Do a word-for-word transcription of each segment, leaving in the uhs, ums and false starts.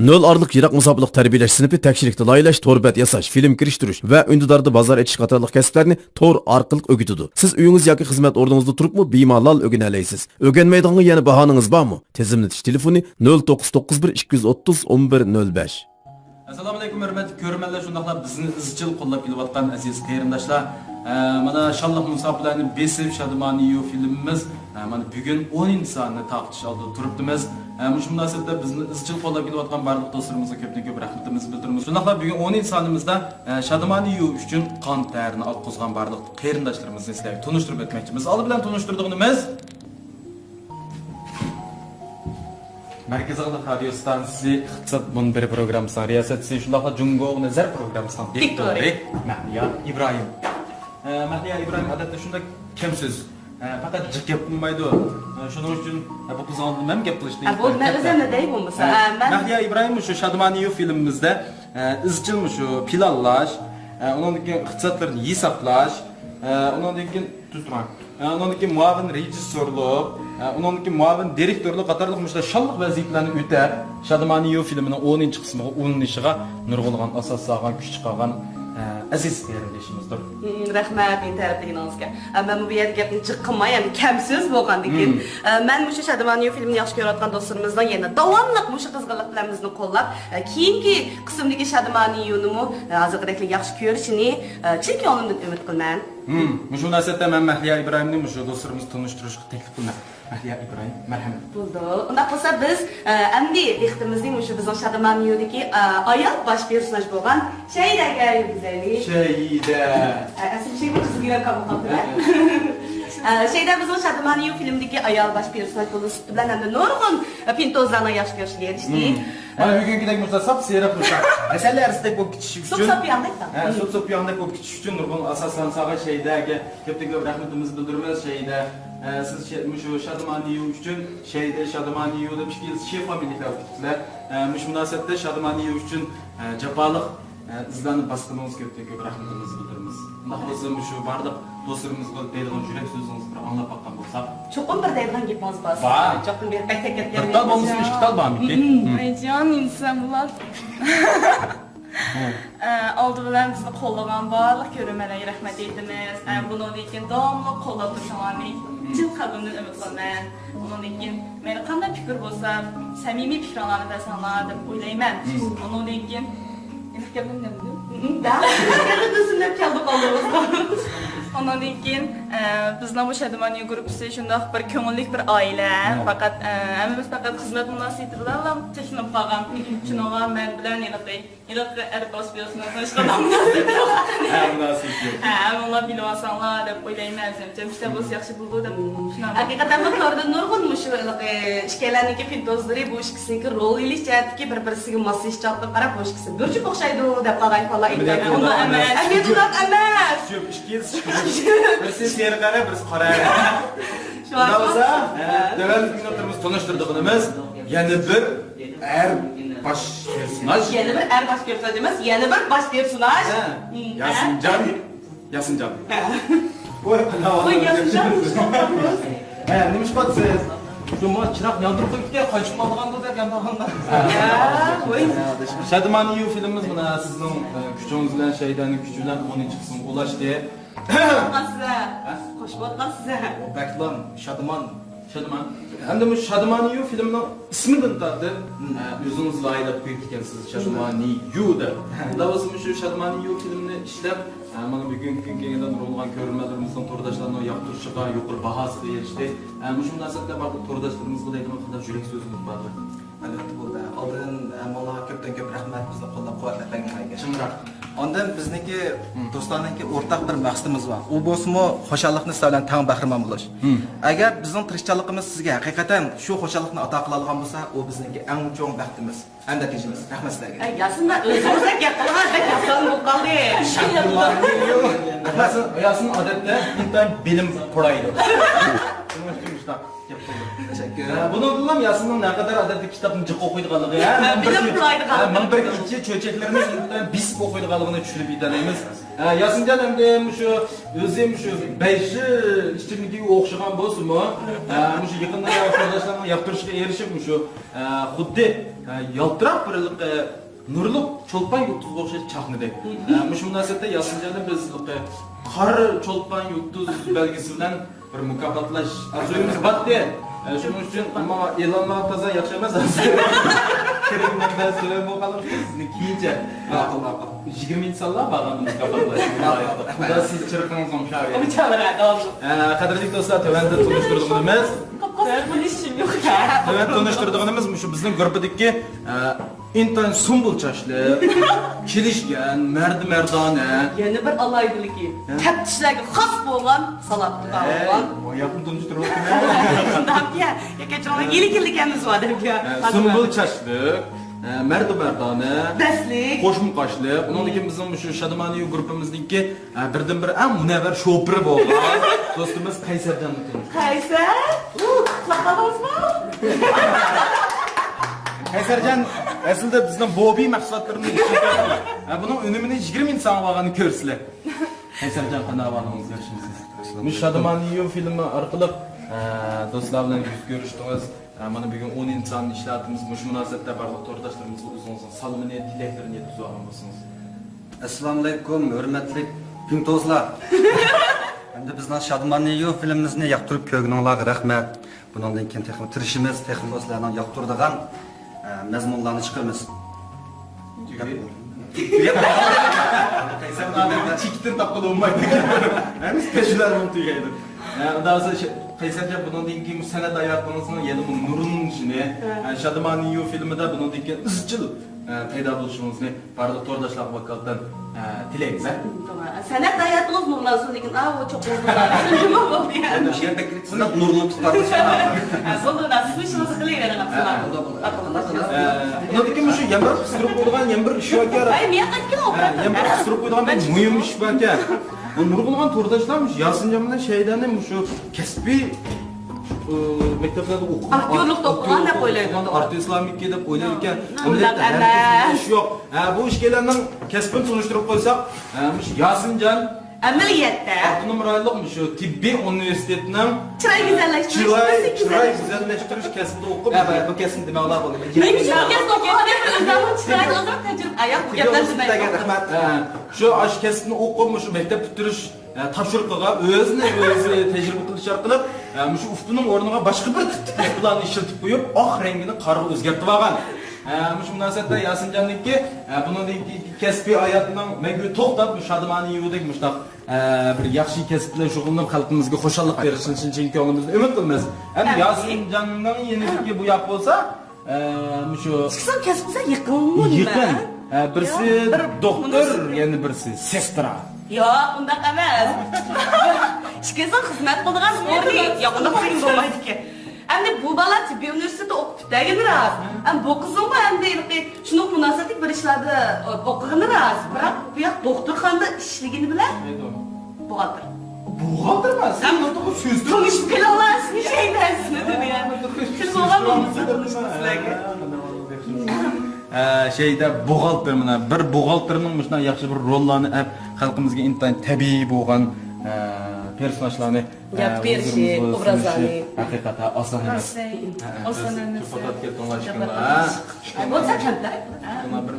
نۆل ئارىلىق يىراق مۇساپىلىق تەربىيەلەش سىنىپى تەكشىلىكتە لايىھەلەش، تور بەت ياساش، فىلىم كىرىشتۈرۈش ۋە ئۈندىداردا بازار ئېچىش قاتارلىق كەسىپلەرنى تور ئارقىلىق ئۆگىتىدۇ. سىز ئۆيىڭىز ياكى خىزمەت ئورنىڭىزدا تۇرۇپمۇ بىمالال ئۆگىنەلەيسىز. ئۆگەنمەيدىغانغا يەنە باھانىڭىز بارمۇ؟ تىزىملىتىش تېلېفونى: نۆل توققۇز توققۇز بىر، ئىككى يۈز ئوتتۇز، ئون بىر نۆل بەش. ئەسسالامۇئەلەيكۇم، ھۆرمەتلىك كۆرۈرمەنلەر، شۇنداقلا بىزنى ئىزچىل قوللاپ كېلىۋاتقان ئەزىز قېرىنداشلار. ئە، مانا شانلىق مۇساپىلەرنى بېسىپ، شادىمانىيۇ فىلىمىمىز، ئە، مانا بۈگۈن ئونىنچى سانىنى تارقىتىش ئالدىدا تۇرۇپتىمىز. ئە، مۇشۇ مۇناسىۋەتتە بىزنى ئىزچىل قوللاپ كېلىۋاتقان بارلىق دوستلىرىمىزغا كۆپتىن كۆپ رەھمىتىمىزنى بىلدۈرىمىز. شۇنداقلا بۈگۈن ئونىنچى سانىمىزدا، ئە، شادىمانىيۇ ئۈچۈن قان تەرىنى ئاققۇزغان بارلىق قېرىنداشلىرىمىزنى سىلەرگە تونۇشتۇرۇپ ئۆتمەكچىمىز. ئالدى بىلەن تونۇشتۇرىدىغىنىمىز مەركىزىي خەلق رادىيو ئىستانسىسى ئىقتىساد مۇنبىرى پروگراممىسىنىڭ رىياسەتچىسى، شۇنداقلا جۇڭگوغا نەزەر پروگراممىسىنىڭ دىكتورى دىكتورى. مەھلىيا ئىبراھىم. ئە، مەھلىيا ئىبراھىم ئادەتتە شۇنداق كەمسۆز، ئە، پەقەت جىق گەپ قىلمايدۇ. ئە، شۇنىڭ ئۈچۈن، ئە، بۇ قىزغا مەن گەپ قىلىشنى ھە، بۇ مەن ئۆزۈمنى دەي بولمىسا. ئە، ئە، مەن مەھلىيا ئىبراھىم شۇ شادىمانىيۇ فىلىمىمىزدە، ئە، ئىزچىل مۇشۇ پىلانلاش، ئە، ئۇنىڭدىن كېيىن ئىقتىسادلىرىنى ھېسابلاش، ئە، ئۇنىڭدىن كېيىن تۇز تۇرۇڭ. ئە، ئۇنىڭدىن كېيىن مۇئاۋىن رېژىسسورلۇق، ئە، ئۇنىڭدىن كېيىن مۇئاۋىن دىرېكتورلۇق قاتارلىق مۇشۇنداق شانلىق ۋەزىپىلەرنى ئۆتەپ، شادىمانىيۇ فىلىمىنىڭ ئونىنچى قىسمىغا ئۇلىنىشىغا نۇرغۇنلىغان ئاساس سالغان، كۈچ چىقارغان، ئە، ئەزىز قېرىندىشىمىزدۇر. ھىم، رەھمەت، مېنىڭ تەرىپىمدىن ئىنىڭىزگە. ئە، مەن بۇ يەردە گەپنى جىق قىلماي، يەنى كەمسۆز بولغاندىن كېيىن، ھىم. ئە، مەن مۇشۇ شادىمانىيۇ فىلىمىنى ياخشى كۆرۈۋاتقان دوستلىرىمىزنىڭ يەنە داۋاملىق مۇشۇ قىزغىنلىق بىلەن بىزنى قوللاپ، ئە، كېيىنكى قىسىمدىكى شادىمانىيۇنىمۇ، ئە، ھازىرقىدەكلا ياخشى كۆرۈشىنى، ئە، چىن كۆڭلۈمدىن ئۈمىد قىلىمەن. ھىم، مۇشۇ مۇناسىۋەتتە مەن مەھلىيا ئىبراھىمنى مۇشۇ دوستلىرىمىزغا تونۇشتۇرۇشقا تەكلىپ قىلىمەن. مەھلىيا ئىبراھىم، مەرھەمەت. بولىدۇ. ئۇنداق بولسا بىز، ئە، ئەمدى دىققىتىمىزنى مۇشۇ بىزنىڭ شادىمانىيۇدىكى، ئە، ئايال باش پېرسوناژ بولغان شەيدەگە يۈرگۈزەيلى. شەيدە. ئە، ئەسلى شەيدە قىزغىياق قالمىغان. ئە، شەيدە بىزنىڭ شادىمانىيۇ فىلىمدىكى ئايال باش پېرسوناژ بولۇش سۈپىتى بىلەن ئەمدى نۇرغۇن، ئە، پىنتوزلارنىڭ ياخشى كۆرۈشىگە ئېرىشتى. مم. مانا بۈگۈنكىدەك مۇشۇنداق ساپ سېرىق مۇشۇنداق ھەسەل ھەرىسىدەك بولۇپ كېتىشى ئۈچۈن. سوپساپىياڭدەك. ھە، سوپساپىياڭدەك بولۇپ كېتىشى ئۈچۈن نۇرغۇن ئاساسلارنى سالغان شەيدەگە كۆپتىن كۆپ رەھمىتىمىزنى بىلدۈرىمىز. شەيدە، ئە، سىز شە-، مۇشۇ شادىمانىيۇ ئۈچۈن شەيدە، شادىمانىيۇ دەپ ئىككى يىل شىفا مىللىكلەر ئۆتۈپسىلەر. ئە، مۇشۇ مۇناسىۋەتتە شادىمانىيۇ ئۈچۈن، ئە، جاپالىق، ئە، ئىزلارنى باسقىنىڭىزغا كۆپتىن كۆپ رەھمىتىمىزنى بىلدۈرىمىز. شۇنداق بولسا، مۇشۇ بارلىق دوستلىرىمىزغا دەيدىغان يۈرەك سۆزىڭىزنى بىر ئاڭلاپ باققان بولساق. چوقۇم بىر دەيدىغان گېپىڭىز بار. بار. چوقۇم بىر بەك تەكەت بىر تال بولمىسىمۇ، ئىككى تال بارمىكىن؟ ۋايجان، ئىنسان بۇلار. ئە، ئالدى بىلەن بىزنى قوللىغان بارلىق كۆرۈرمەنلەرگە رەھمەت ئېيتىمىز. ئە، بۇنىڭدىن كېيىن داۋاملىق قوللاپ تۇرۇشۇڭلارنى چىن قەلبىمدىن ئۈمىد قىلىمەن. ئۇنىڭدىن كېيىن مەيلى قانداق پىكىر بولسا، سەمىمىي پىكرىڭلارنى بەرسەڭلار دەپ ئويلايمەن. ئۇنىڭدىن كېيىن ئېلىپ كەلدىم دەمدىم. دەسسىلەپ كەلدۇق ئالدىڭىزغا. ئۇنىڭدىن كېيىن، ئە، بىزنىڭ بۇ شادىمانىيۇ گۇرۇپپىسى شۇنداق بىر كۆڭۈللۈك بىر ئائىلە. پەقەت، ئە، ھەممىمىز پەقەت خىزمەت مۇناسىۋىتى بىلەنلا چەكلىنىپ قالغان. شۇنىڭغا مەن بىلەن ھېلىقى، ھېلىقى ئەر باس بىلەن تونۇشقاندا مۇناسىۋىتى يوق. ھە، مۇناسىۋىتى يوق. ھە، ھەممىڭلار بىلىۋالساڭلار دەپ ئويلايمەن. ئۆزۈمچە مۇشۇنداق بولسا ياخشى بولىدۇ دەپ چۈشىنەمەن. ھەقىقەتەن بۇ توردا نۇرغۇن مۇشۇ ھېلىقى ئىككىيلەننىڭكى پىنتوزلىرى بۇ ئىككىسىنىڭكى رول ئېلىش جەھەتتىكى بىر-بىرسىگە ماسلىشىش جەھەتتىن قاراپ بۇ ئىككىسى بىر جۈپ ئوخشايدۇ دەپ قالغان ئەھۋاللار ئەمەلىيەتتە ئۇنداق ئەمەس. ئەمەلىيەتتە ئۇنداق ئەمەس. جۈپ ئىككىسى، بىرسى سېرىق ئەرە، بىرسى قارا ئەرە. شۇنداق بولسا، تۆۋەندىكى نۇقتىمىز تونۇشتۇرىدىغىنىمىز يەنە بىر ئەر باش پېرسوناژ. يەنە بىر ئەر باش پېرسوناژ ئەمەس، يەنە بىر باش پېرسوناژ. ھە. ياسىنجان. ياسىنجان. ھە. ۋاي، قانداق ۋاي، ياسىنجان. ھە، نېمە ئىش قىلىپسىز؟ شۇ ما چىراغ ياندۇرۇپ قويۇپتىكەن، قايچىقىپ قالىدىغاندۇ دەپ ياندۇرغاندا. ھە، ۋاي. شادىمانىيۇ فىلىمىمىز مانا سىزنىڭ، ئە، كۈچىڭىز بىلەن، شەيدانىڭ كۈچى بىلەن ئونىنچى قىسىمغا ئۇلاشتى. قوشۇۋاتقانسىز ھە؟ ھە؟ قوشۇۋاتقانسىز ھە؟ ئۇ بەكلا شادىمان. شادىمان. ھەمدە مۇشۇ شادىمانىيۇ فىلىمنىڭ ئىسمىدىن تارتىپ، ئە، ئۆزىڭىز لايىھەلەپ قويۇپتىكەنسىز، شادىمانىيۇ دەپ. ئۇنداق بولسا مۇشۇ شادىمانىيۇ فىلىمنى ئىشلەپ، ئە، مانا بۈگۈنكى كۈنگە كېلىپ نۇرغۇنلىغان كۆرۈرمەنلىرىمىزنىڭ، تورداشلارنىڭ ياقتۇرۇشىغا، يۇقىرى باھاسىغا ئېرىشتى. ئە، مۇشۇ مۇناسىۋەتتە بارلىق تورداشلىرىمىزغا دەيدىغان قانداق يۈرەك سۆزىڭىز باردۇ؟ ئەلۋەتتە بولدى. ئالدىن، ئە، ماڭا كۆپتىن كۆپ رەھمەت بىزنى قوللاپ قۇۋۋەتلەپ بەرگەنلىكىگە. چىڭراق. ئاندىن بىزنىڭكى، مم، دوستلارنىڭكى ئورتاق بىر مەقسىتىمىز بار. ئۇ بولسىمۇ خۇشاللىقنى سىلەر بىلەن تەڭ بەھرىمەن بولۇش. مم. ئەگەر بىزنىڭ تىرىشچانلىقىمىز سىزگە ھەقىقەتەن شۇ خۇشاللىقنى ئاتا قىلالىغان بولسا، ئۇ بىزنىڭكى ئەڭ چوڭ بەختىمىز ھەم نەتىجىمىز. رەھمەت سىلەرگە. ئەي، ياسىن، مەن ئۆزىڭىزدەك گەپ قىلغان، بەك ياسان بولۇپ قالدى. ياسىن، ياسىن ئادەتتە ئىنتايىن بىلىم پۇرايدۇ. شۇنىڭ ئۈچۈن مۇشۇنداق. تەشەككۈر. ھە، بۇنىڭدىنلا ياسىننىڭ نەقەدەر ئادەتتە كىتابنى جىق ئوقۇيدىغانلىقى، ھە، ھە، مىڭ بىر بىلىپ كىچ-، تۇرايدىغان. ھە، مىڭ بىر كىچىك چۆچەكلىرىنى بېسىپ ئوقۇيدىغانلىقىنى چۈشىنىپ يېتەلەيمىز. ھە، ياسىنجان ئەمدى مۇشۇ ئۆزى مۇشۇ بەيشى ئىچىملىكىگە ئوخشىغان بولسىمۇ، ھە، مۇشۇ يېقىندا تورداشلارنىڭ ياقتۇرۇشىغا ئېرىشىپ، مۇشۇ، ھە، خۇددى، ھە، يالتىراق بىر ھېلىقى نۇرلۇق چولپان يۇلتۇزغا ئوخشاش چاقنىدى. ھە، مۇشۇ مۇناسىۋەتتە ياسىنجاننى بىز ھېلىقى قارا چولپان يۇلتۇز بەلگىسى بىلەن بىر مۇكاپاتلاش ئارزۇيىمىز باتتى. ئە، شۇنىڭ ئۈچۈن ئەمما ئېلانلار تازا ياخشى ئەمەس ھازىر. كىرىم مەنبەسى تۆۋەن بولغانلىقى سىزنى كېيىنچە. ماقۇل، ماقۇل. يىگىرمە ئىنسانلار بارغان مۇكاپاتلاش. خۇدا سىز چىرىقىڭىزنى ئوڭشاۋېرىڭ. ئوڭشاۋېرىڭ، داۋاملىق. ئە، قەدىرلىك دوستلار، تۆۋەندە تونۇشتۇرىدىغىنىمىز. قاپقاپسىز. تۆۋەن تونۇشتۇرىدىغىنىمىز مۇشۇ بىزنىڭ گۇرۇپپىدىكى، ئە، ئىنتايىن سۇمبۇل چاچلىق، كېلىشكەن، مەردى مەردانە. يەنە بىر ئالاھىدىلىكى، ھە؟ تەپتىشلەرگە خاس بولغان سالاپتىكا بولغان. ۋاي، ياقىن تونۇشتۇرۇۋاتىمەن. شۇنداق يا، يا كەچۈرۈڭلار، ھە. يېلىكىنلىكەنمىز بار دەپ يا. ھە، سۇمبۇل چاچلىق، ھە، مەردى مەردانە، بەسلىك، قوشما قاشلىق. ئۇنىڭدىن كېيىن بىزنىڭ مۇشۇ شادىمانىيۇ گۇرۇپپىمىزنىڭكى ھە، بىردىنبىر ئەڭ مۇنەۋۋەر شوپۇرى بولغان دوستىمىز قەيسەرجاننى تونۇشتۇرىمىز. قەيسەر؟ ئۇ، قۇلاق قالدىڭىزمۇ؟ قەيسەرجان، ئەسلىدە بىزنىڭ بوبى مەھسۇلاتلىرىنى ئىشلىتىۋاتىدۇ. ھە، بۇنىڭ ئۈنۈمىنى يىگىرمە ئىنسانغا بارغاندا كۆرىسىلەر. قەيسەرجان، قانداق ئەھۋالىڭىز، ياخشىمۇسىز؟ مۇشۇ شادىمانىيۇ فىلىمى ئارقىلىق، ھە، دوستلار بىلەن يۈز كۆرۈشتىڭىز. ھە، مانا بۈگۈن ئون ئىنسان ئىشلەۋاتىمىز. مۇشۇ مۇناسىۋەتتە بارلىق تورداشلىرىمىزغا ئۆزىڭىزنىڭ سالىمىنى، تىلەكلىرىنى يەتكۈزۈۋالغان بولسىڭىز. ئەسسالامۇئەلەيكۇم، ھۆرمەتلىك پىڭتوزلار! ئەمدى بىزنىڭ شادىمانىيۇ فىلىمىمىزنى ياقتۇرۇپ كۆرگىنىڭلارغا رەھمەت. بۇنىڭدىن كېيىن تېخىمۇ تىرىشىمىز، تېخىمۇ سىلەرنىڭ ياقتۇرىدىغان، ئە، مەزمۇنلارنى چىقىرىمىز. چېكىتتىن تاپقىلى بولمايدۇ. ھەممىسى پەشۇلار بولۇپ تۈگەيدۇ. ھە، ئۇنداق بولسا، شۇ، قەيسەرجان، بۇنىڭدىن كېيىن سەنئەت ھاياتىڭىزنىڭ يەنىمۇ نۇرلىنىشىنى، ھە، شادىمانىيۇ فىلىمىدا بۇنىڭدىن كېيىن ئىزچىل، ھە، پەيدا بولۇشىڭىزنى بارلىق تورداشلارغا ۋاكالىتەن، ھە، تىلەيمىز، ھە. سەنئەت ھاياتىڭىز نۇرلانسۇن، لېكىن ئاۋۇ چوقۇم نۇرلانسۇن. نېمە بولدى يا؟ ئەمدى شۇ يەردە سىزنى نۇرلىنىپ چىقارمىز. ھە، بولدى، سىزنىڭ ئىشىڭىزنى قىلىۋېرىڭ، ھە. ئۇنداق بولدى. ئە، ئۇنىڭدىن كېيىن مۇشۇ يەنە بىر قىستۇرۇپ قويىدىغان يەنە بىر ئىش باركەن. ئەي، مېنى قايتكىن، ھە، يەنە بىر قىستۇرۇپ قويىدىغان بىر مۇھىم ئىش باركەن. بۇ نۇرغۇنلىغان تورداشلار مۇشۇ ياسىنجان بىلەن شەيدانى مۇشۇ كەسپىي، ئۇ، مەكتەپلەردە ئوقۇغان، ئاكتيورلۇقتا ئوقۇغان دەپ ئويلايدۇ. ئارتىس، ئارتىسلارمىكى دەپ ئويلايدىكەن. ئەمەلىيەتتە ھەرگىز ئىش يوق. ھە، بۇ ئىككىيلەننىڭ كەسپىنى تونۇشتۇرۇپ قويساق، ھە، مۇشۇ ياسىنجان ئەمەلىيەتتە ئاپتونوم رايونلۇق مۇشۇ تېببىي ئۇنىۋېرسىتېتىنىڭ چىراي گۈزەللەشتۈرۈش، چىراي، چىراي گۈزەللەشتۈرۈش كەسپىدە ئوقۇپ، ھە، بۇ كەسىپنى دېمەڭلار بولدى. مەن مۇشۇ كەسىپنى ئوقۇپ، ئۆزۈمنىڭ چىرايلىقىغا تەجرىبە، ئاياق بۇ گەپلەر دېمەيدۇ. رەھمەت. ھە، شۇ ئاشۇ كەسىپنى ئوقۇپ، مۇشۇ مەكتەپ پۈتتۈرۈش، ھە، تاپشۇرۇقىغا ئۆزىنى ئۆزى تەجرىبە قىلىش ئارقىلىق، ھە، مۇشۇ ئۇپپىنىڭ ئورنىغا باشقا بىر تىپتىكى ئۇپپىلارنى ئىشلىتىپ قويۇپ، ئاق رەڭگىنى قارىغا ئۆزگەرتىۋالغان. ھە، مۇشۇ مۇناسىۋەتتە ياسىنجاننىڭكى، ھە، بۇنىڭدىن كېيىنكى كەسپىي ھاياتىنىڭ مەڭگۈ توختاپ، مۇشۇ شادىمانە يۇۋىدەك مۇشۇنداق ئە، بىر ياخشى كەسىپ بىلەن شۇغۇللىنىپ، خەلقىمىزگە خۇشاللىق بېغىشلىشىنى چىن كۆڭلىمىزدىن ئۈمىد قىلىمىز. ئەمدى ئامىن. ياسىنجاننىڭ يېنىدىكى بۇ ياق بولسا، ئە، مۇشۇ ئىككىسىنىڭ كەسپىسى يېقىنمۇ نېمە؟ يېقىن. ئە، بىرسى ياق، بىر دوختۇر، مۇناسىۋەت. يەنە بىرسى سېسترا. ياق، ئۇنداق ئەمەس. ئىككىسىنىڭ خىزمەت قىلىدىغان ئورنى ياقىنلىق بولمايدىكەن. ئەمدى بۇ بالا تېببىي ئۇنىۋېرسىتېتتا ئوقۇپ پۈتتۈرگىنى راست. ھە. ئەمدى بۇ قىزنىڭمۇ ئەمدى ھېلىقى شۇنىڭ مۇناسىۋەتلىك بىر ئىشلاردا، ئە، ئوقۇغىنى راست. بىراق بۇ ياق دوختۇرخانىدا ئىشلىگىنى بىلەن بۇغالتىر. بۇغالتىرما؟ سەن نۇتۇقى سۆزدۈر. تونۇشۇپ قېلىڭلار، ئىسمى شەيدا، ئىسمى دۇنيا. سىز بولغان بولمىسا تونۇشماس سىلەرگە. ئە، شەيدا بۇغالتىر، مانا بىر بۇغالتىرنىڭ مۇشۇنداق ياخشى بىر روللارنى ئەپ، خەلقىمىزگە ئىنتايىن تەبىئىي بولغان، ئە، پېرسوناژلارنى ياپ بېرىشى، ئوبرازلارنى. ھەقىقەتەن ئاسان ئەمەس. ئاسان ئەمەس. كۆپ ئەمەس. بولسا كەمتەر.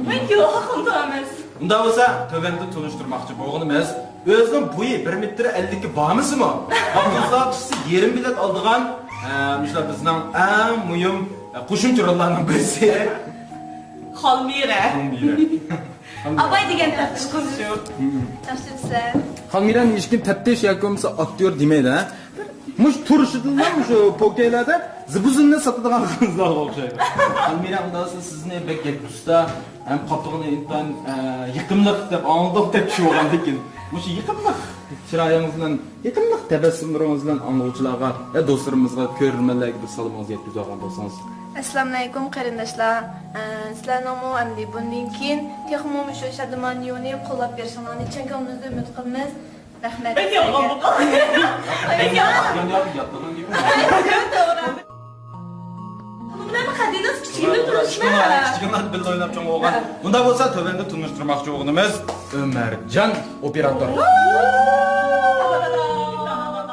مەن يوق، ئۇنداق ئەمەس. ئۇنداق بولسا تۆۋەندە تونۇشتۇرماقچى بولغىنىمىز، ئۆزىنىڭ بويى بىر مېتىر ئەللىككە بارمىسىمۇ، ئاپتوبۇسلارغا چىقسا يېرىم بېلەت ئالىدىغان، ئە، مۇشۇلار بىزنىڭ ئەڭ مۇھىم، ئە، قوشۇمچە روللارنىڭ بىرسى. خالمىرە. خالمىرە. ئاپاي دېگەن تەپتىش قىز شۇ. ياخشىمسىلەر؟ خالمىرەنى ھېچكىم تەپتىش ياكى بولمىسا ئاكتيور دېمەيدۇ، ھە؟ مۇشۇ تۇرۇشىدىنلا مۇشۇ پوكەيلەردە زىبۇزىننى ساتىدىغان قىزلارغا ئوخشايدۇ. خالمىرە، ئۇنداق بولسا سىزنى بەك يەككە ئۇستا ھەم قاپىقىنى ئىنتايىن، ئە، يېقىملىق دەپ ئاڭلىدۇق دەپ چۈشۈۋالغاندىكىن، مۇشۇ يېقىملىق چىرايىڭىز بىلەن، يېقىملىق تەبەسسۇملىرىڭىز بىلەن ئاڭلىغۇچىلارغا ۋە دوستلىرىمىزغا، كۆرۈرمەنلەرگە بىر سالىمىڭىزنى يەتكۈزۈۋالغان بولسىڭىز. ئەسسالامۇئەلەيكۇم قېرىنداشلار. ئە، سىلەرنىڭمۇ ئەمدى بۇندىن كېيىن تېخىمۇ مۇشۇ شادىمان يۇنى قوللاپ بېرىشىڭلارنى چىن كۆڭلىمىزدىن ئۈمىد قىلىمىز. رەھمەت. بەك يالغان بولدى. بەك يالغان. توغرا. بۇنىڭ بىلەن قەدىناس كىچىكىمدىن تونۇشما. كىچىكىمدىن بىللە ئويناپ چوڭ بولغان. بۇنداق بولسا تۆۋەندە تونۇشتۇرماقچى بولغىنىمىز ئۆمەرجان ئوپېراتور.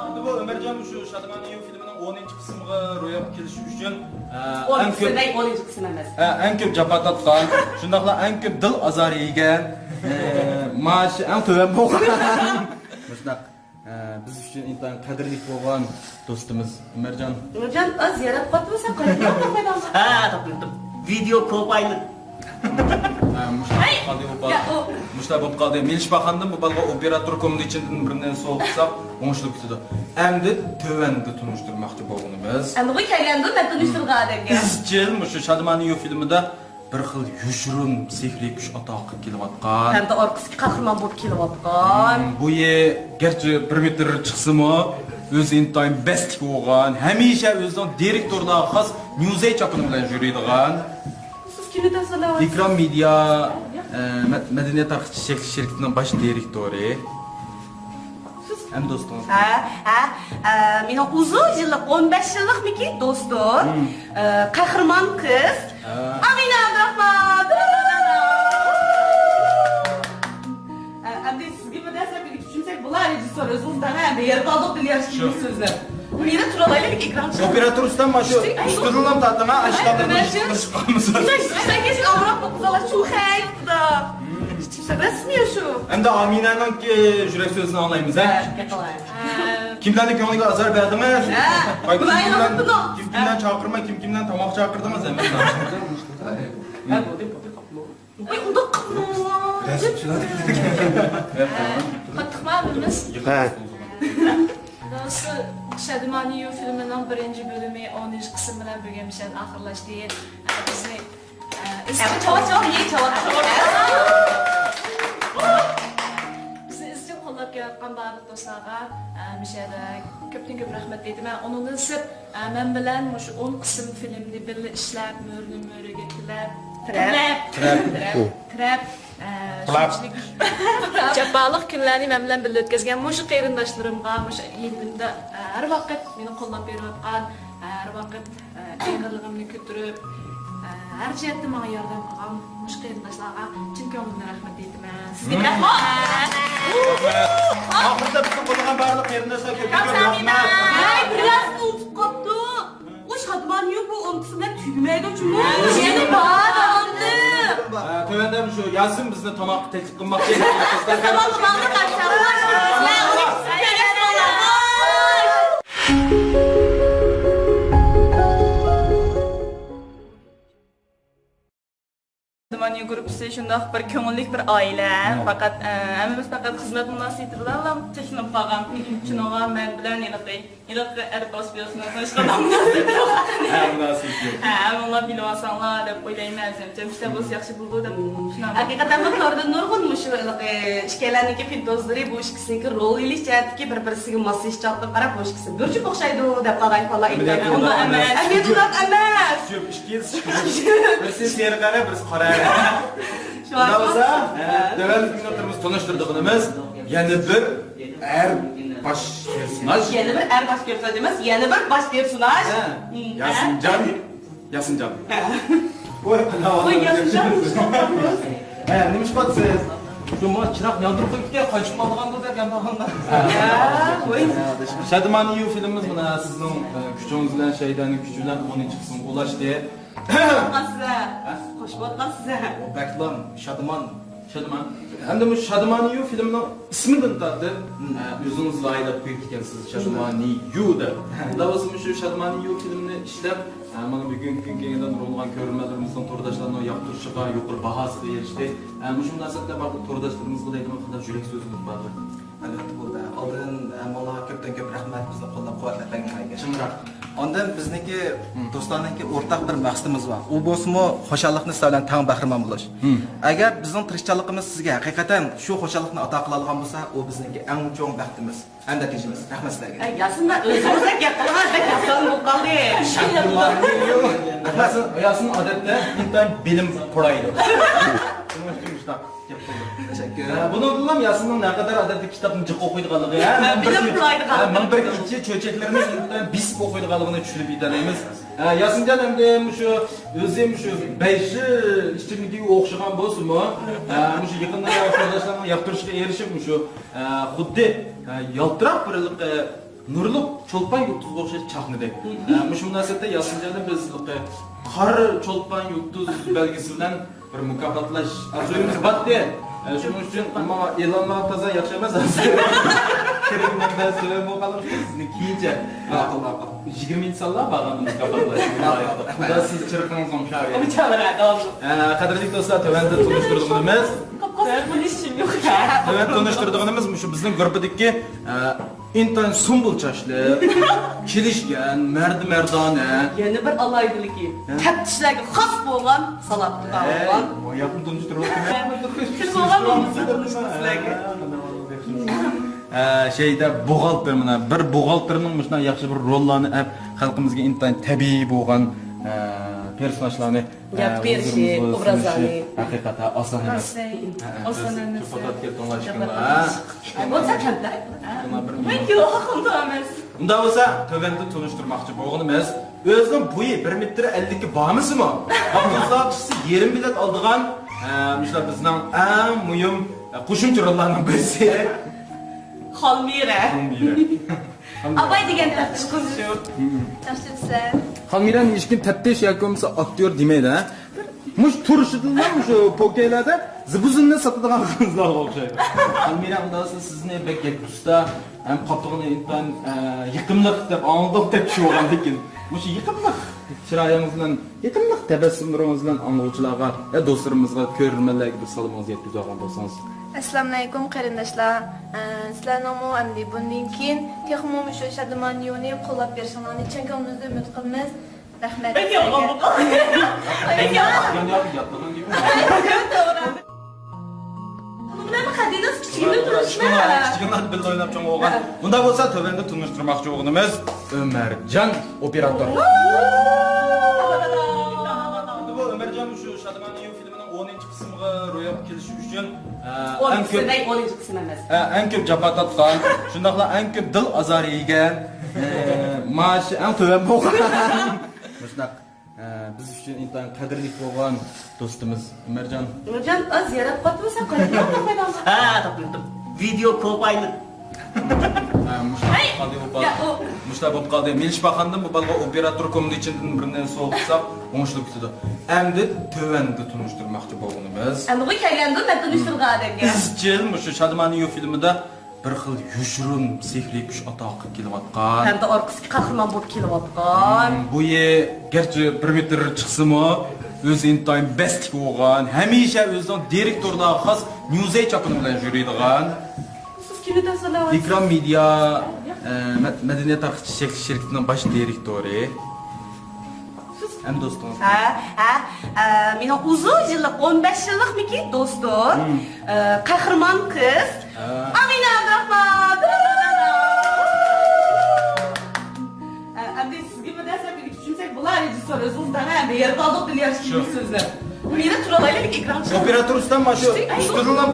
ئەمدى بۇ ئۆمەرجان شۇ شادىمان يۇ فىلىمىنىڭ ئونىنچى قىسمىغا روياپقا كېلىشى ئۈچۈن، ئە، ئەڭ كۆپ، ئونىنچى قىسىم ئەمەس. ئە، ئەڭ كۆپ جاپا تارتقان، شۇنداقلا ئەڭ كۆپ دىل ئازارى يېگەن، ئە، مائاشى ئەڭ تۆۋەن بولغان. مۇشۇنداق، ئە، بىز ئۈچۈن ئىنتايىن قەدىرلىك بولغان دوستىمىز ئۆمەرجان. ئۆمەرجان، ئاز زىيارەت قىلىۋاتىمىز، سەن قايتىپ كەل، قايتىپ كەل. ھە، تاپتىم، تاپتىم. ۋىدېو كوپايلىق. ھە، مۇشۇلار بولۇپ قالدى، بۇ بالىغا. مۇشۇلار بولۇپ قالدى. مېلىشبا خانىم بۇ بالىغا ئوپېراتور كومىتېتىدىن بىرنى سوۋغا قىلساق، ئوڭۇشلۇق كېتىدۇ. ئەمدى تۆۋەندە تونۇشتۇرماقچى بولغىنىمىز. ئەمدىغۇ كەلگەندۇ مەن تونۇشتۇرغان ئادەمگە. ئىزچىل مۇشۇ شادىمان يۇ فىلىمىدا بىر خىل يوشۇرۇن سېھرىي كۈچ ئاتا قىلىپ كېلىۋاتقان. ھەمدە ئارقىسىدىكى قەھرىمان بولۇپ كېلىۋاتقان. ھىم، بويى گەرچە بىر مېتىر چىقسىمۇ، ئۆزى ئىنتايىن بەستلىك بولغان، ھەمىشە ئۆزىنىڭ دىرېكتورلارغا خاس نيۇزەي چاپىنى بىلەن يۈرىدىغان. سىز كىمنى تەسۋىرلەۋاتىسىز؟ ئىكرام مېدىيا، ئە، مە-، مەدەنىيەت تارقىتىش چەكلىك شىركىتىنىڭ باش دىرېكتورى. سىز ھەم دوستىڭىز. ھە، ھە، ئە، مېنىڭ ئۇزۇن يىللىق، ئون بەش يىللىقمىكى دوستۇم، ھىم. ئە، قەھرىمان قىز، ھە. ئامىنە ئابدۇراخمان. ئە، ئەمدى سىزگە بىر نەرسە چۈشۈنسەك بولا، رېژىسسور ئۆزىڭىز دەڭە، ئەمدى يېرىپ ئالدۇق دۇنيا شۇ. ئىككىمىز سۆزلەپ. مېنى تۇرالايلى ئېكران چىقىپ. ئوپېراتور ئۇستام، مانا شۇ ئۈستىدىن تارتىڭ، ھە، ئاشۇلارنى چىقىرىپ قالمىسۇن. ئىشتەك ئىشتەك ئامراق بولۇپ قالسا، چۇ خەي، خۇدا. رەسمىي شۇ. ئەمدى ئامىنەنىڭكى يۈرەك سۆزىنى ئاڭلايمىز، ھە؟ ھە، گەپ قىلايلى. كىملەرنىڭ كۆڭلىگە ئازار بەردىڭىز؟ ھە. كىم كىم بىلەن تاماق چاقىرماي، كىم كىمدىن تاماق چاقىردىڭىز، ھەممىسىنى. ھە، بولدى، بولدى، قاپمۇ. ۋاي، ئۇنداق قىلماڭلار. قاتتىقمۇ ھەممىمىز؟ ھە. شادىمانە يۇ فىلىمىنىڭ بىرىنچى بۆلۈمى ئونىنچى قىسىم بىلەن بۈگۈن مۇشۇ يەردە ئاخىرلاشتى. بىزنى، ئە، ئىزچىل چاۋاك، چاۋاك، يېيىڭ، چاۋاك. بىزنى ئىزچىل قوللاپ كېلىۋاتقان بارلىق دوستلارغا، ئە، مۇشۇ يەردە كۆپتىن كۆپ رەھمەت ئېيتىمەن. ئۇنىڭدىن سىرت، ئە، مەن بىلەن مۇشۇ ئون قىسىم فىلىمنى بىللە ئىشلەپ، مۈرىنى مۈرىگە تىلەپ، تىرەپ. تىرەپ. تىرەپ. تىرەپ. ئە، شۇنچىلىك جاپالىق كۈنلەرنى مەن بىلەن بىللە ئۆتكۈزگەن مۇشۇ قېرىنداشلىرىمغا، مۇشۇ يېنىمدا، ئە، ھەر ۋاقىت مېنى قوللاپ بېرىۋاتقان، ئە، ھەر ۋاقىت، ئە، ئېغىرلىقىمنى كۆتۈرۈپ، ئە، ھەر جەھەتتە ماڭا ياردەم قىلغان مۇشۇ قېرىنداشلارغا چىن كۆڭلۈمدىن رەھمەت ئېيتىمەن. سىزگە رەھمەت. ئاخىرىدا بىزنىڭ بولغان بارلىق قېرىنداشلار كۆپتىن كۆپ رەھمەت. ھەي، بىر نەرسىنى ئۇنتۇپ قاپتۇ. ئۇ شادىمانىيۇ بۇ ئون قىسىم بىلەن تۈگىمەيدۇ جۇمۇ. يەنە بار داۋاملىق. ھە، تۆۋەندە شۇ ياسىن بىزنى تاماققا تەكلىپ قىلماقچى. تاماققا ماڭدۇق، ئاچچىق. شادىمانىيۇ گۇرۇپپىسى شۇنداق بىر كۆڭۈللۈك بىر ئائىلە. مم. پەقەت، ئە، ھەممىمىز پەقەت خىزمەت مۇناسىۋىتى بىلەنلا چەكلىنىپ قالغان. شۇنىڭغا مەن بىلەن ھېلىقى، ھېلىقى ئەر باش بىلەن تونۇشقاندا مۇناسىۋىتى يوق. ھە، مۇناسىۋىتى يوق. ھە، ھەممىڭلار بىلىۋالساڭلار دەپ ئويلايمەن. ئەزەمچە ئىشلار بولسا ياخشى بولىدۇ دەپ ئىشىنىمەن. ھەقىقەتەنمۇ توردىن نۇرغۇن مۇشۇ ھېلىقى ئىككىيلەننىڭكى پىنتوزلىرى بۇ ئىككىسىنىڭكى رول ئېلىش جەھەتتىكى بىر-بىرسىگە ماسلىشىشچانلىقىغا قاراپ بۇ ئىككىسى بىر جۈپ ئوخشايدۇ دەپ قالغان ئەھۋاللار ئەمەلىيەتتە ئۇنداق ئەمەس. ئەمەلىيەتتە ئۇنداق ئەمەس. جۈپ ئىككىسى بىرسى سېرىق ئەرە، بىرسى قارا ئەرە. شۇڭا شۇنداق بولسا، ھە. تۆۋەندىكى مىنۇتلىرىمىز تونۇشتۇرىدىغىنىمىز يەنە بىر ئەر باش پېرسوناژ. يەنە بىر ئەر باش پېرسوناژ ئەمەس، يەنە بىر باش پېرسوناژ. ھە. مم. ياسىنجان. ياسىنجان. ھە. ۋاي، ۋاي، ياسىنجان. ھە، نېمە ئىش قىلىۋاتىسىز؟ شۇ ماڭا چىراغ ياندۇرۇپ قويۇپتىكەن، قايتىپ ماڭىدىغاندۇ دەپ ياندۇرغاندا. ھە، ۋاي. شادىمانىيۇ فىلىمىمىز مانا سىزنىڭ، ئە، كۈچىڭىز بىلەن، شەيدانىڭ كۈچى بىلەن ئونىنچى قىسىمغا ئۇلاشتى. قوشۇۋاتقانسىز ھە؟ ھە؟ قوشۇۋاتقانسىز ھە؟ ئۇ بەكلا شادىمان. شادىمان. ھەمدە مۇشۇ شادىمانىيۇ فىلىمنىڭ ئىسمىدىن تارتىپ، مم. ئە، ئۆزىڭىز لايىھەلەپ قويۇپتىكەنسىز، شادىمانىيۇ دەپ. مم. ئۇنداق بولسا مۇشۇ شادىمانىيۇ فىلىمنى ئىشلەپ، ئە، مانا بۈگۈنكى كۈنگە كەلگەندە نۇرغۇنلىغان كۆرۈرمەنلىرىمىزنىڭ، تورداشلارنىڭ ياقتۇرۇشىغا، يۇقىرى باھاسىغا ئېرىشتى. ئە، مۇشۇ مۇناسىۋەتتە بارلىق تورداشلىرىمىزغا دەيدىغان قانداق يۈرەك سۆزىڭىز باردۇر؟ ئەلۋەتتە بولدى. ئالدىن ھەممىڭلارغا كۆپتىن كۆپ رەھمەت، بىزنى قوللاپ قۇۋۋەتلەپ بەرگەنلىكىگە. چىڭراق. ئاندىن بىزنىڭكى، مم. دوستلارنىڭكى ئورتاق بىر مەقسىتىمىز بار. ئۇ بولسىمۇ خۇشاللىقنى سىلەر بىلەن تەڭ بەھرىمەن بولۇش. مم. ئەگەر بىزنىڭ تىرىشچانلىقىمىز سىزگە ھەقىقەتەن شۇ خۇشاللىقنى ئاتا قىلالىغان بولسا، ئۇ بىزنىڭكى ئەڭ چوڭ بەختىمىز ھەم نەتىجىمىز. رەھمەت سىلەرگە. ئەي، ياسىندا ئۆزىڭىزدەك گەپ قىلغان بەك ياسان بولۇپ قالدى. ياسىن، ياسىن ئادەتتە ئىنتايىن بىلىم پۇرايدۇ. شۇنىڭ ئۈچۈن مۇشۇنداق. تەشەككۈر. ھە، بۇنىڭدىنلا ياسىننىڭ نەقەدەر ئادەتتە كىتابنى جىق ئوقۇيدىغانلىقى، ھە، مىڭ بىر، ھە، مىڭ بىر كېچە چۆچەكلىرىنى ئىنتايىن بېسىپ ئوقۇيدىغانلىقىنى چۈشىنىپ يېتەلەيمىز. ھە، ياسىنجان ئەمدى مۇشۇ ئۆزى مۇشۇ بەيشى ئىچىملىكىگە ئوخشىغان بولسىمۇ، ھە، مۇشۇ يېقىندا تورداشلارنىڭ ياقتۇرۇشىغا ئېرىشىپ، مۇشۇ، ھە، خۇددى، ھە، يالتىراق بىر ھېلىقى نۇرلۇق چولپان يۇلتۇزغا ئوخشاش چاقنىدى. ھە، مۇشۇ مۇناسىۋەتتە ياسىنجاننى بىز ھېلىقى قارا چولپان يۇلتۇز بەلگىسى بىلەن بىر مۇكاپاتلاش ئارزۇيىمىز بارتتى. ئە، شۇنىڭ ئۈچۈن ئەمما ئېلانلار تازا ياخشى ئەمەس ھازىر. كىرىم مەنبەسى تۆۋەن بولغانلىقى سىزنى كېيىنچە، ئە، ماقۇل، ماقۇل. يىگىرمىنچى سانلار بارغاندا مۇكاپاتلاش. ماقۇل، رەھمەت. خۇدا سىز چىرىقىڭىزنى ئوڭشاۋېرىڭ. ئوڭشاۋېرىڭ، داۋاملىق. ئە، قەدىرلىك دوستلار، تۆۋەندە تونۇشتۇرىدىغىنىمىز، قاپقارا بولۇشۇم يوق. تۆۋەندە تونۇشتۇرىدىغىنىمىز مۇشۇ بىزنىڭ گۇرۇپپىدىكى، ئە، ئىنتايىن سۇمبۇل چاچلىق، كېلىشكەن، مەردە-مەردانە. يەنە بىر ئالاھىدىلىكى، ھە؟ تەپتىشلەرگە خاس بولغان سالاپتىكا بولغان. ھەي، بۇ ياقنى تونۇشتۇرۇۋاتىمەن. كىم بولغان بولمىسا تونۇشتۇرۇپ سىلەرگە. ھە، شەيدا بوغالتىر، مانا بىر بوغالتىرنىڭ مۇشۇنداق ياخشى بىر روللارنى ئەپ، خەلقىمىزگە ئىنتايىن تەبىئىي بولغان، ھە، پېرسوناژلارنى يارىتىپ بېرىشى، ئوبرازلارنى. ھەقىقەتەن ئاسان ئەمەس. ئاسان ئەمەس. بولسا كەمتەر. ئۇنداق بولسا، تۆۋەندە تونۇشتۇرماقچى بولغىنىمىز، ئۆزىنىڭ بويى بىر مېتىر ئەللىككە بارمىسىمۇ، ئاپتوبۇسلارغا چىقسا يېرىم بېلەت ئالىدىغان، ئە، مۇشۇلار بىزنىڭ ئەڭ مۇھىم، ئە، قوشۇمچە روللارنىڭ بىرسى. خالمىرە. خالمىرە. ئاپاي دېگەن تەپتىش قىز شۇ. ياخشى دېسە. خالمىرەنى ھېچكىم تەپتىش ياكى بولمىسا ئاكتيور دېمەيدۇ، ھە؟ مۇشۇ تۇرۇشىدىنلا مۇشۇ پوكەيلەردە زىبۇزىننى ساتىدىغان قىزلارغا ئوخشايدۇ. خالمىرە ئۇنداقسا سىزنى بەك يەككە ئۇستا ھەم قاپىقىنى ئىنتايىن، ئە، يېقىملىق دەپ ئاڭلىدۇق دەپ چۈشۈۋالغاندىكىن مۇشۇ يېقىملىق چىرايىڭىز بىلەن، يېقىملىق تەبەسسۇملىرىڭىز بىلەن ئاڭلىغۇچىلارغا ۋە دوستلىرىمىزغا، كۆرۈرمەنلەرگە بىر سالىمىڭىزنى يەتكۈزۈۋالغان بولسىڭىز. ئەسسالامۇئەلەيكۇم قېرىنداشلار. ئە، سىلەرنىڭمۇ ئەمدى بۇندىن كېيىن تېخىمۇ مۇشۇ شادىمانىيۇنى قوللاپ بېرىشىڭلارنى چىن كۆڭلىمىزدىن ئۈمىد قىلىمىز. رەھمەت. بەك يالغان بولدى. بەك يالغان. يان ياقى ياتلىغان گېپى. توغرا. بۇنىڭ بىلەن قەدىناس كىچىكىدىن تونۇشما. كىچىكىدىن بىللە ئويناپ چوڭ بولغان. ھە. بۇنداق بولسا تۆۋەندە تونۇشتۇرماقچى بولغىنىمىز ئۆمەرجان ئوپېراتور. ئەمدى بۇ ئۆمەرجان شۇ شادىمانىيۇ فىلىمىنىڭ ئونىنچى قىسمىغا روياپقا كېلىشى ئۈچۈن، ئە، ئەڭ كۆپ، ئونىنچى قىسىم ئەمەس. ئە، ئەڭ كۆپ جاپا تارتقان، شۇنداقلا ئەڭ كۆپ دىل ئازارى يېگەن، ئە، مائاشى ئەڭ تۆۋەن بولغان. مۇشۇنداق. ئە، بىز ئۈچۈن ئىنتايىن قەدىرلىك بولغان دوستىمىز ئۆمەرجان. ئۆمەرجان، ئاز ياراپ قاپتىمۇ سەن؟ قايتىپ قاپتىمۇ؟ ھە، تاپتىم. ۋىدېو كوپايلىق. ھە، مۇشۇنداق بولۇپ قالدى، بۇ بالا. يا، ئۇ مۇشۇنداق بولۇپ قالدى. مېلىش باخاندىن بۇ بالىغا ئوپېراتور كومىتېتىدىن بىر نەرسە سوۋغا قىلساق، ئوڭۇشلۇق كېتىدۇ. ئەمدى تۆۋەندە تونۇشتۇرماقچى بولغىنىمىز. ئەمدى كەلگەندۇ مەن تونۇشتۇرغان ئادەمگە. ئىزچىل مۇشۇ شادىمانى يۇ فىلمىدا بىر خىل يوشۇرۇن سېھرىي كۈچ ئاتا قىلىپ كېلىۋاتقان. ھەمدە ئارقىسىدىكى قەھرىمان بولۇپ كېلىۋاتقان. مم، بويى گەرچە بىر مېتىر چىقسىمۇ، ئۆزى ئىنتايىن بەستلىك بولغان، ھەمىشە ئۆزىنىڭ دىرېكتورلارغا خاس نيۇزەي چاپىنى بىلەن يۈرىدىغان. سىز كىنو تەسۋىرلەۋاتىسىز. ئېكران مېدىيا، ئە، مە-، مەدەنىيەت تارقىتىش شەركىتىنىڭ باش دىرېكتورى. ھەم دوستىڭىز. ھە، ھە، ئە، مېنىڭ ئۇزۇن يىللىق، ئون بەش يىللىقمىكى دوستۇم، مم. ئە، قەھرىمان قىز، ھە. ئامىنە ئابدۇراخمان. ئە، ئەمدى سىزگە بىر نەرسە ئۆگىتىپ چۈشۈرسەك بولا، رېژىسسور، ئۆزىڭىز دەڭە، ئەمدى يېرىپ ئالدۇق دۇنيا شۇ. سۆزلەپ. مېنى تۇرۇۋالايلى ئېكران ئوپېراتور ئۇستام، مانا شۇ ئۈستىدىلا.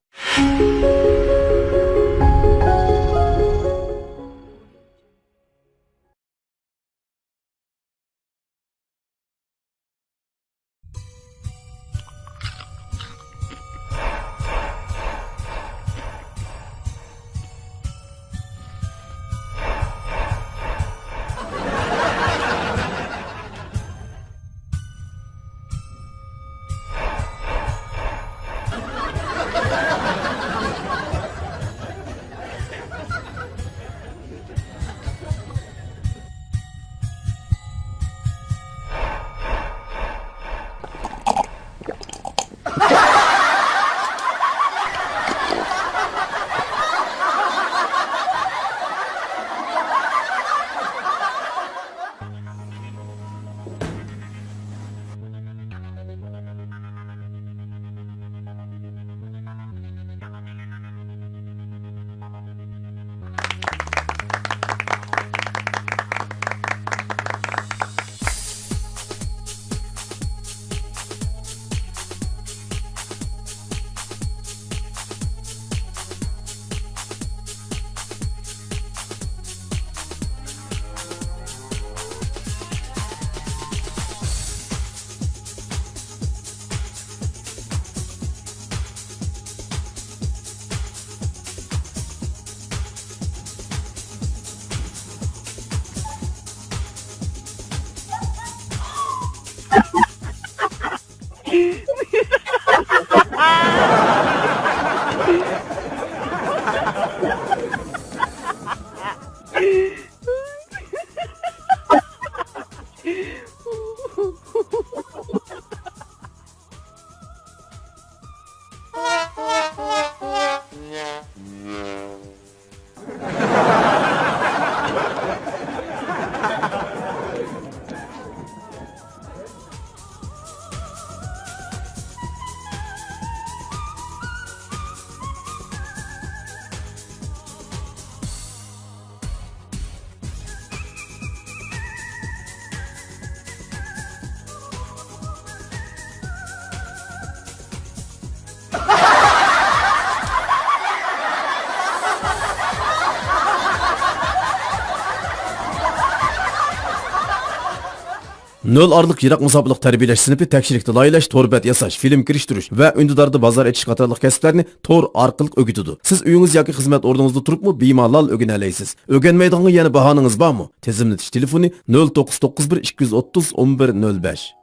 نۆل ئارىلىق يىراق مۇساپىلىق تەربىيەلەش سىنىپى تەكشىلىكتە لايىھەلەش، تور بەت ياساش، فىلىم كىرىشتۈرۈش ۋە ئۈندىداردا بازار ئېچىش قاتارلىق كەسىپلەرنى تور ئارقىلىق ئۆگىتىدۇ. سىز ئۆيىڭىز ياكى خىزمەت ئورنىڭىزدا تۇرۇپمۇ بىمالال ئۆگىنەلەيسىز. ئۆگەنمەيدىغانغا يەنە باھانىڭىز بارمۇ؟ تىزىملىتىش تېلېفونى: نۆل توققۇز توققۇز بىر، ئىككى يۈز ئوتتۇز، ئون بىر نۆل بەش.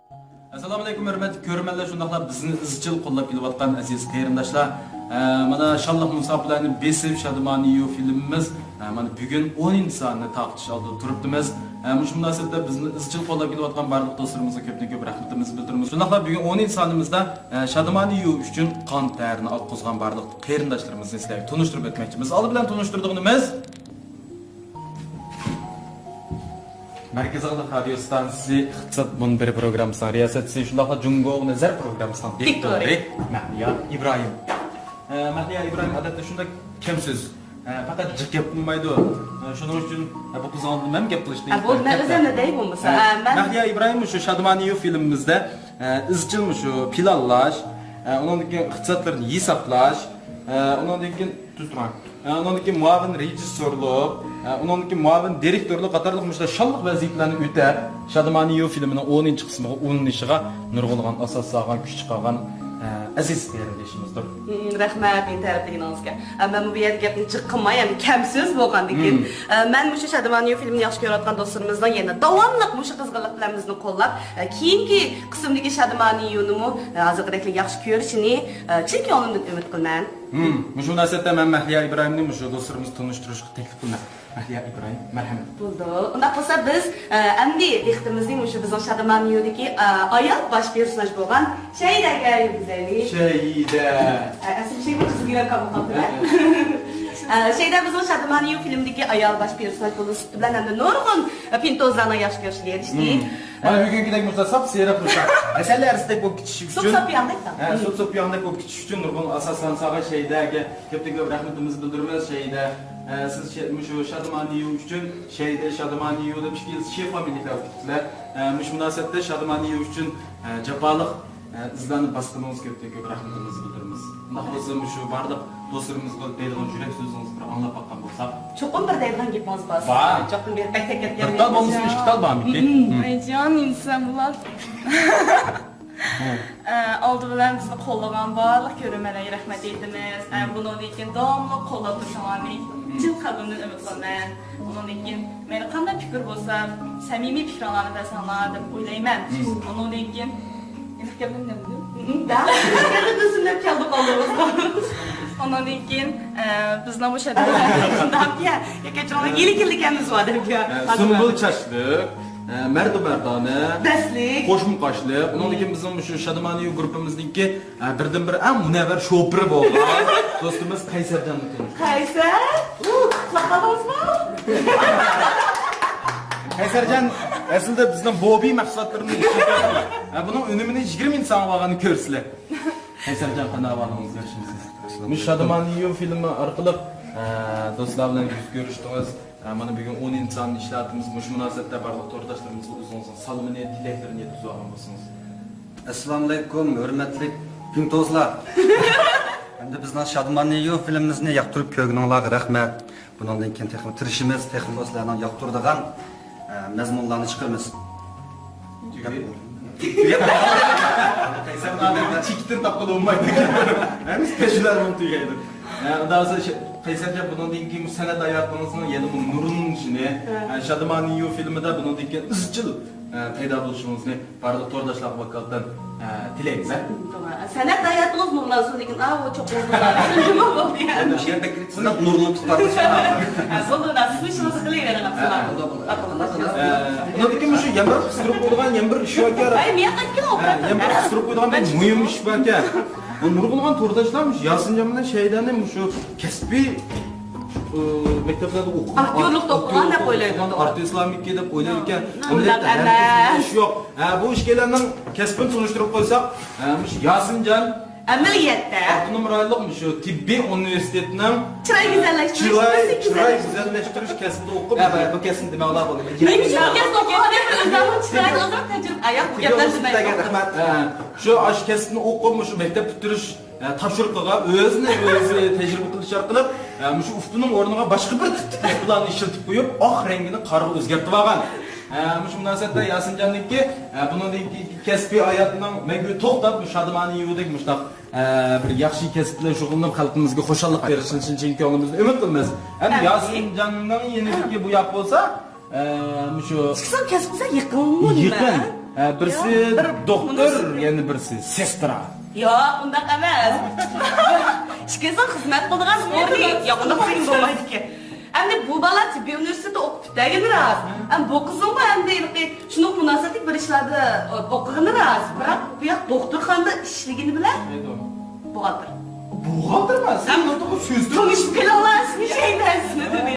ئەسسالامۇئەلەيكۇم، ھۆرمەتلىك كۆرۈرمەنلەر، شۇنداقلا بىزنى ئىزچىل قوللاپ كېلىۋاتقان ئەزىز قېرىنداشلار. ئە، مانا شانلىق مۇساپىلەرنى بېسىپ، شادىمانە يۇ فىلىمىمىز، ئە، مانا بۈگۈن ئونىنچى سانىنى تارقىتىش ئالدىدا تۇرۇپتىمىز. ئە، مۇشۇ مۇناسىۋەتتە بىزنى ئىزچىل قوللاپ كېلىۋاتقان بارلىق دوستلىرىمىزغا كۆپتىن كۆپ رەھمىتىمىزنى بىلدۈرىمىز. شۇنداقلا بۈگۈن ئونىنچى سانىمىزدا، ئە، شادىمانە يۇ ئۈچۈن قان تەرىنى ئاققۇزغان بارلىق قېرىنداشلىرىمىزنى سىلەرگە تونۇشتۇرۇپ ئۆتمەكچىمىز. ئالدى بىلەن تونۇشتۇرىدىغىنىمىز مەركىزىي ئاڭلىق رادىيو ئىستانسىسى ئىقتىساد مۇنبىرى پروگراممىسىنىڭ رىياسەتچىسى، شۇنداقلا جۇڭگو نەزەر پروگراممىسىنىڭ دىكتورى مەھلىيا ئىبراھىم. ئە، مەھلىيا ئىبراھىم ئادەتتە شۇنداق كەمسۆز، ئە، پەقەت جىق گەپ قىلمايدۇ. ئە، شۇنىڭ ئۈچۈن، ئە، بۇ قىز ئالدىدا مەن گەپ قىلىشنى ئە، بولدى، مەن ئۆزۈم دەي بولمىسا. ئە، ئە، مەن مەھلىيا ئىبراھىم مۇشۇ شادىمانە يۇ فىلىمىمىزدە، ئە، ئىزچىل مۇشۇ پىلانلاش، ئە، ئۇنىڭدىن كېيىن ئىقتىسادلىرىنى ھېسابلاش، ئە، ئۇنىڭدىن كېيىن تۇرۇڭ. ئە، ئۇنىڭدىن كېيىن مۇئاۋىن رېژىسسورلۇق، ئە، ئۇنىڭدىن كېيىن مۇئاۋىن دىرېكتورلۇق قاتارلىق مۇشۇنداق شانلىق ۋەزىپىلەرنى ئۆتەپ، شادىمانىيۇ فىلىمىنىڭ ئونىنچى قىسمىغا ئۇلىنىشىغا نۇرغۇنلىغان ئاساس سالغان، كۈچ چىقارغان، ئە، ئەزىز قېرىندىشىمىزدۇر. مم، رەھمەت مېنى تەرىپلىگىنىڭىزگە. ئە، مەن بۇ يەردە گەپنى جىق قىلماي، يەنى كەم سۆز بولغاندىن كېيىن، مم. ئە، مەن مۇشۇ شادىمانىيۇ فىلىمىنى ياخشى كۆرۈۋاتقان دوستلىرىمىزنىڭ يەنە داۋاملىق مۇشۇ قىزغىنلىق بىلەن بىزنى قوللاپ، ئە، كېيىنكى قىسىمدىكى شادىمانىيۇنىمۇ، ئە، ھازىرقىدەكلا ياخشى كۆرۈشىنى، ئە، چىن كۆڭلۈمدىن ئۈمىد قىلىمەن. مم، مۇشۇ مۇناسىۋەتتە مەن مەھلىيا ئىبراھىمنى مۇشۇ دوستلىرىمىزنى تونۇشتۇرۇشقا تەكلىپ قىلىمەن. مەھلىيا ئىبراھىم، مەرھەمەت. بولدى. ئۇنداق بولسا بىز، ئە، ئەمدى دىققىتىمىزنى مۇشۇ بىزنىڭ شادىمانىيۇدىكى، ئە، ئايال باش پېرسوناژ بولغان شەيدەگە يۈرگۈزەيلى. شەيدە. ئە، ئەسلى شەيدە بىزگە يۈرەك قاپقاپتۇ. ئە، شەيدە بىزنىڭ شادىمانىيۇ فىلىمدىكى ئايال باش پېرسوناژ بولۇش سۈپىتى بىلەن ھەمدە نۇرغۇن، ئە، پىنتوزلارنىڭ ياخشى كۆرۈشىگە ئېرىشتى. مم. مانا بۈگۈنكىدەك مۇشۇنداق ساپ سېرىق مۇشۇنداق ئەسەرلەر ئەرزىدەك بولۇپ كېتىش ئۈچۈن. سوپ ساپ ياندەك. ھە، سوپ ساپ ياندەك بولۇپ كېتىش ئۈچۈن نۇرغۇن ئاساسلارنى سالغان شەيدەگە كۆپتىن كۆپ رەھمىتىمىزنى بىلدۈرىمىز. شەيدە، ئە، سىز شە-، مۇشۇ شادىمانىيۇ ئۈچۈن، شەيدە شادىمانىيۇ دەپ ئىككىلىسى شىفا مىللىي كەلدىلەر. ئە، مۇشۇ مۇناسىۋەتتە شادىمانىيۇ ئۈچۈن، ئە، جاپالىق، ئە، ئىزلارنى باسقىنىڭىز كۆپتىن كۆپ رەھمىتىمىزنى بىلدۈرىمىز. ئۇنداق بولسا مۇشۇ بارلىق دوستلىرىمىزغا دەيدىغان يۈرەك سۆزىڭىزنى بىر ئاڭلاپ باققان بولساق. چوقۇم بىر دەيدىغان گېپىڭىز بار. بار. چوقۇم بىر بەك بىر تال بولمىسۇن، ئىككى تال بارمىكىن؟ مم. ئايجان، ئىنسان بۇلار. ئە، ئالدى بىلەن بىزنى قوللىغان بارلىق كۆرۈرمەنلەرگە رەھمەت ئېيتىمىز. ئە، بۇنىڭدىن كېيىن داۋاملىق قوللاپ تۇرۇشۇڭلارنى چىن قەلبىمدىن ئۈمىد قىلىمەن. ئۇنىڭدىن كېيىن مەيلى قانداق پىكىر بولسا، سەمىمىي پىكرىڭلارنى بەرسەڭلار دەپ ئويلايمەن. ئۇنىڭدىن كېيىن ئىلىپ كەلدىم دەمدىم. ئىلىپ كەلدىم دەپ كەلدى قالدىڭىز. ئۇنىڭدىن كېيىن، ئە، بىزنىڭ مۇشۇ يەردە ياكى كەچۈرۈڭلار، ھېلى كېلىدىكەنمىز بار دەپ. ئە، سۇمبۇل چاچلىق، ئە، مەردۇ مەردانە، بەسلىك، قوشما قاشلىق. ئۇنىڭدىن كېيىن بىزنىڭ مۇشۇ شادىمانىيۇ گۇرۇپپىمىزنىڭكى، ئە، بىردىنبىر ئەڭ مۇنەۋۋەر شوپۇرى بولغان دوستىمىز قەيسەرجاننى تونۇشتۇرىمىز. قەيسەر! ئۇ، قۇلاق قالدىڭىزمۇ؟ قەيسەرجان ئەسلىدە بىزنىڭ بوبى مەھسۇلاتلىرىنىڭ ئىچىدە. ھە، بۇنىڭ ئۈنۈمىنى يىگىرمە مىنۇت ساڭا بارغاندا كۆرىسىلەر. قەيسەرجان، قانداق ئەھۋالىڭىز، ياخشىمۇ سىز؟ مۇشۇ شادىمانىيۇ فىلىمى ئارقىلىق، ھە، دوستلار بىلەن يۈز كۆرۈشتىڭىز. ھە، مانا بۈگۈن ئون ئىنسان ئىشلەتتىمىز. مۇشۇ مۇناسىۋەتتە بارلىق تورداشلىرىمىزغا ئۆزىڭىزنىڭ سالىمىنى، تىلەكلىرىنى يەتكۈزۈۋالغان بولسىڭىز. ئەسسالامۇئەلەيكۇم، ھۆرمەتلىك پىنتوزلار. ئەمدى بىزنىڭ شادىمانىيۇ فىلىمىمىزنى ياقتۇرۇپ كۆرگىنىڭلارغا رەھمەت. بۇنىڭدىن كېيىن تېخىمۇ تىرىشىمىز، تېخىمۇ سىلەرنىڭ ياقتۇرىدىغان، ئە، مەزمۇنلارنى چىقىرىمىز. تۈگىدى. قەيسەر ئادەمنى چېكىتىنى تاپقىلى بولمايدۇ. ھەممىسى پەشۇلەرنىڭ تۈگەيدۇ. ئە، ئۇنداق بولسا، قەيسەرجان، بۇنىڭدىن كېيىن بۇ سەنئەت ھاياتىڭىزنىڭ يەنىمۇ نۇرلىنىشىنى، ئە، شادىمانىيۇ فىلىمىدا بۇنىڭدىن كېيىن ئىزچىل، ئە، پەيدا بولۇشىڭىزنى بارلىق تورداشلارغا ۋاكالىتەن، ئە، تىلەيمىز، ھە؟ سەنئەت ھاياتىڭىز نۇرلانسۇن، لېكىن، ئاۋۇ چوقۇم نۇرلانسۇن، نېمە بولدى يا؟ ئەمدى شۇ يەردە كىرىپ سىزنى نۇرلىنىپ تۇتۇۋاتىسىز. ھە، بولدى، ئۇنداق سىز ئىشىڭىزنى قىلىۋېرىڭ، ھە، ئابدۇللا. بولدى، بولدى. ئە، ئۇنىڭدىن كېيىن مۇشۇ يەنە بىر قىستۇرۇپ قويىدىغان يەنە بىر ئىش باركەن. ھەي، مېنى قايتكىن، ھە، يەنە بىر قىستۇرۇپ قويىدىغان بىر مۇھىم ئىش باركەن. بۇ نۇرغۇنلىغان تورداشلار مۇشۇ ياسىنجان بىلەن شەيدانى مۇشۇ كەسپىي، ئۇ، مەكتەپلەردە ئوقۇغان، ئاكتيورلۇقتا ئوقۇغان دەپ ئويلايدۇ. ئارتىسلارمىكى دەپ ئويلايدىكەن. ئۇنداق ئەمەلىيەتتە ھەرگىز ئەمەس. ئىش يوق. ھە، بۇ ئىككىيلەننىڭ كەسپىنى تونۇشتۇرۇپ قويساق، ھە، مۇشۇ ياسىنجان ئەمەلىيەتتە ئاپتونوم رايونلۇق مۇشۇ تېببىي ئۇنىۋېرسىتېتىنىڭ چىراي گۈزەللەشتۈرۈش، چىراي، چىراي گۈزەللەشتۈرۈش كەسپىدە ئوقۇپ، ھە، بۇ كەسىپنى دېمەڭلار بولدى. نېمە ئۈچۈن بۇ كەسىپنى ئوقۇغان؟ ئۆزلەرنىڭ چىرايلىق تەجرىبە، ئايال بۇ گەپلەرنى دېمەيدۇ. رەھمەت. ھە، شۇ ئاشۇ كەسىپنى ئوقۇپ، مۇشۇ مەكتەپ پۈتتۈرۈش ئە، تاپشۇرۇقىغا ئۆزىنى ئۆزى تەجرىبە قىلىش ئارقىلىق، ئە، مۇشۇ ئۇپتىنىڭ ئورنىغا باشقا بىر تىپتىكى ئۇپلارنى ئىشلىتىپ قويۇپ، ئاق رەڭگىنى قارىغا ئۆزگەرتىۋالغان. ئە، مۇشۇ مۇناسىۋەتتە ياسىنجاننىڭكى، ئە، بۇنىڭدىن كېيىنكى كەسپىي ھاياتىنىڭ مەڭگۈ توختاپ، مۇشۇ شادىمانىيۇدەك مۇشۇنداق، ئە، بىر ياخشى كەسىپ بىلەن شۇغۇللىنىپ، خەلقىمىزگە خۇشاللىق بېغىشلىشىنى چىن كۆڭلىمىزدىن ئۈمىد قىلىمىز. ئەمدى ئامىن. ياسىنجاننىڭ يېنىدىكى بۇ ياق بولسا، ئە، مۇشۇ ئىككىسىنىڭ كەسپى يېقىنمۇ نېمە؟ يېقىن. ئە، بىرسى يا، بىر دوختۇر، مۇناسىۋىتى. يەنە بىرسى سېسترا. ياق، ئۇنداق ئەمەس. ئىككىسىنىڭ خىزمەت قىلىدىغان ئورنى ياقىنلىق قىيىن بولمايدىكەن. ئەمدى بۇ بالا تېببىي ئۇنىۋېرسىتېتتا ئوقۇپ پۈتتۈرگىنى راست. ئەمما بۇ قىزنىڭمۇ ئەمدى ھېلىقى شۇنداق مۇناسىۋەتلىك بىر ئىشلاردا ئوقۇغىنى راست. بىراق بۇ ياق دوختۇرخانىدا ئىشلىگىنى بىلەن بوغالتىر. بوغالتىرمۇ؟ سەن نۇرغۇن سۆز تونۇشۇپ كېلىڭلار.